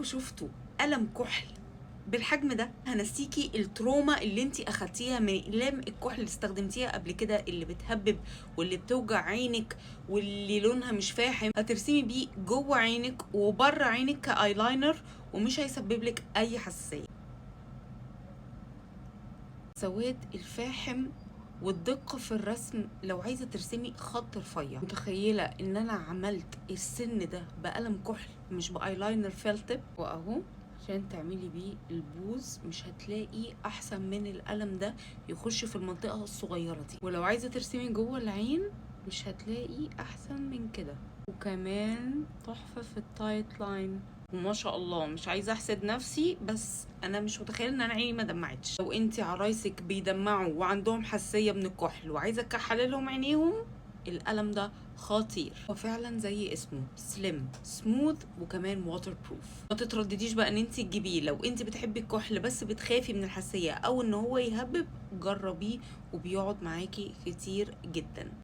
عمركم شفتوا قلم كحل بالحجم ده؟ هنسيكي ال trauma اللي انت اخدتيها من اقلام الكحل اللي استخدمتيها قبل كده، اللي بتهبب واللي بتوجع عينك واللي لونها مش فاحم. هترسمي بيه جوه عينك وبره عينك كايلاينر، ومش هيسبب لك اي حساسيه. سواد الفاحم والدقة في الرسم لو عايزة ترسمي خط رفيع. متخيلة ان انا عملت السن ده بقلم كحل مش ب eyeliner felt tip؟ واهو عشان تعملي بيه البوز مش هتلاقي احسن من القلم ده يخش في المنطقة الصغيرة دي. ولو عايزة ترسمي جوه العين مش هتلاقي احسن من كده، وكمان تحفة في ال tight line. وما شاء الله، مش عايزه احسد نفسي، بس انا مش متخيله ان انا عيني ما دمعتش. لو انت عرايسك بيدمعوا وعندهم حساسيه من الكحل وعايزه تكحلي لهم عينيهم، القلم ده خطير. هو فعلا زي اسمه، slim، smooth، وكمان waterproof. ما تتردديش بقى ان انت تجيبيه لو انت بتحبي الكحل بس بتخافي من الحساسيه او ان هو يهبب. جربيه وبيقعد معاكي كتير جدا.